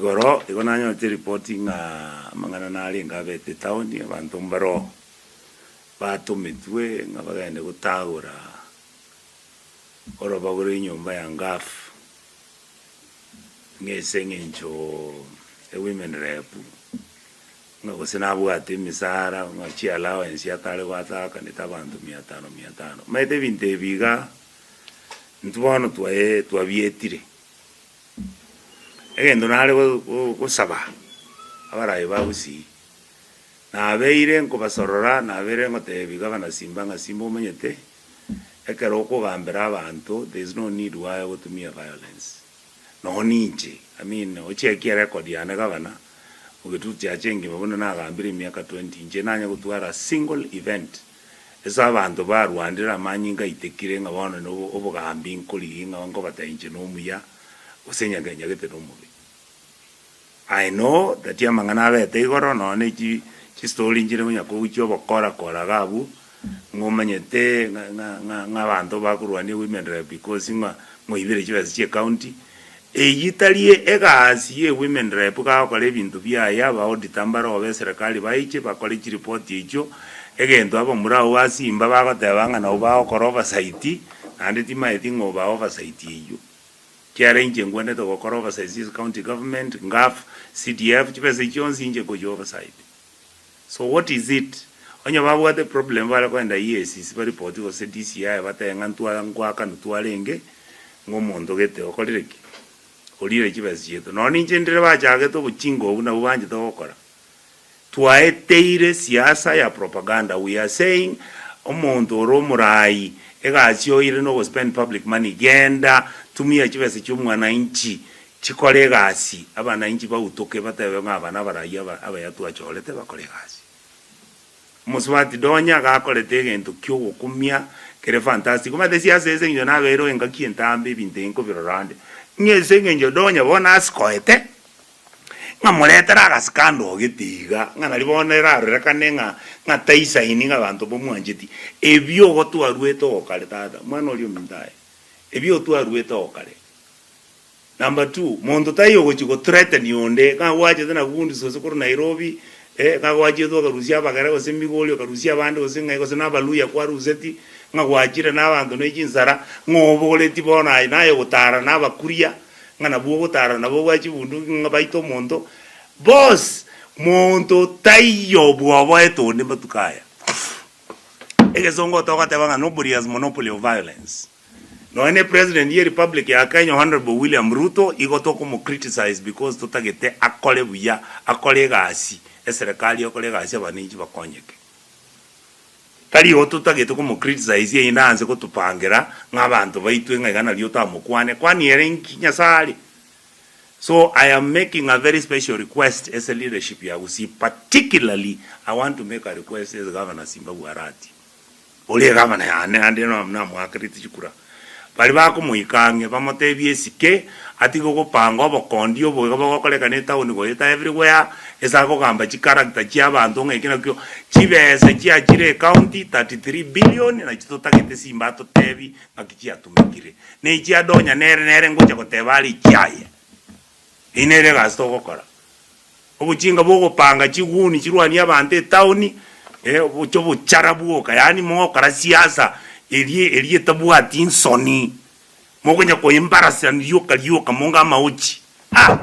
Igoro igo nanyorete eripoti ng'a amang'ana narenge abete etaoni, abanto mbaroo batometwe ng'a bagende gotagora orobago rw'enyomba ya Ngaf, ng'a ase eng'encho ewomen rep, ng'a gose nabwate emisara ng'a chiallowance akare goataakanete abanto mia tano mia tano. Omanyete ebinto ebi iga, intwe bono twae twabietire. Egento nare gosaba abarayi ba Gusii, nabeire nkobasorora, nabeire ngotebi gavana Simba ng'a Simba omanyete, ekero okogambera abanto there is no need why ogotumia violence. Nonya ninche, I mean ochekie erecord yane gavana, ogetutu chiacha engima buna nagambire emiaka 20, inche nanya gotwara a single event Ase abanto barwanire amanyinga aitekire ng'a bono nobogambi nkorigia ng'a nkobatebia inche nomuya, gose nyagete nomobe. I know that amang'ana abete igoro nonya ne chi chistori nchire konya kogochia obokora kora iga abwo, ng'a omanyete ng'a ng'a ng'a ng'a abanto bakorwania women rep because ng'a ng'oibire chibesa chia ecounty, Eyio tari egasi ye women rep gagokora ebinto biaye, aba auditor mbare be eserekari baiche bakore chiripoti echio, egento abamura abwo ba Simba bagoteba ng'a nabwo bagokora oversight, naende timaeti ng'a oba oversight eyio. Kiagera inche ngwenerete gokora oversight ase county government, NGAAF, CDF, chibesa echio chionsi inche nkochi oversight. So what is it? Onye babwate problem bare kogenda EACC baripoti gose DCI batebe ng'a ntwa ngoakanwa twarenge ng'a omonto gete okorire ki? Orire chibesa chiaito. Nonya ninche ndire bachagete obochinga obwo nabwo banchete gokora. Twaeteire siasa ya propaganda we are saying omonto ore omorai egasi oire na ogospend public money genda tumia chibesa chia omwananchi Chikore egasi, abananchi bautoke batebe ng'a aba nabarai aba abaya twachorete bakore egasi. Omosubati Donya gakorete egento ki'ogokumia kere fantastic. Omanyete siasa ase eng'encho nabeire engaki entambe ebinto ebi nkobirora ande, ng'a ase eng'encho Donya bono asikoete, ng'a moretere agascandal gete iga, ng'a nari bono erarorekane ng'a ng'a taisaini ng'a abanto mbamwancheti. Ebio igo twaruete ogokare tata, mwana oria ominto aye, ebio twaruete ogokare. Number two, monto taiyo ogochia go threaten onde, ng'a gwachete na goons gose korwa Nairobi, eh, ng'a gwachiete okarusia abagere gose Migori okarusia abande gose ng'ai gose na abaluhya kwaruseti, ng'a gwachire na abanto ne chinsara, ng'a obogoretie bono aye naye ogotara na abakuria, ng'a nabwo ogotara nabo obwate chibunduki ng'a baite omonto. Boss, monto taiyo bwoboete onde matuko aya. Egesongo togoteba ng'a nobody has monopoly of violence. Nonya ne president ye republic ya Kenya Honourable William Ruto igo tokomo criticize because totagete akore buya akore egasi eserekari ekore egasi abananchi bakonyeke. Tari igo totagete komo criticize erinde aanse gotopangera ng'a abanto baitwe ng'a iga nario otamokwane kwani ere inki Nyasaye are? So I am making a very special request ase leadership ya Gusii particularly I want to make a request ase Governor Simba bwa Arati. Oria egavana yane naende namoakerete chikura. Baria bakomoika ang'e bamotebie esike, atige gopanga obokondi obo iga bogokorekana etaoni goeta everywhere, ase akogamba chicharacter chia abanto ng'a eki nakio, chibesa chiachire ecounty 33 billion nachi totagete simba atotebi ng'aki chiatumekire. Na echi adonya nere nere ngocha goteba are echiaye. Eyio nere egasi togokora. Obochinga bw'ogopanga chiguni chirwanie abanto etaoni, eh, obochio obochara bwoka, yaani mogokora siasa eria eria etabwati nsoni, mokonya koembarasani rioka rioka monga amaochi, ah!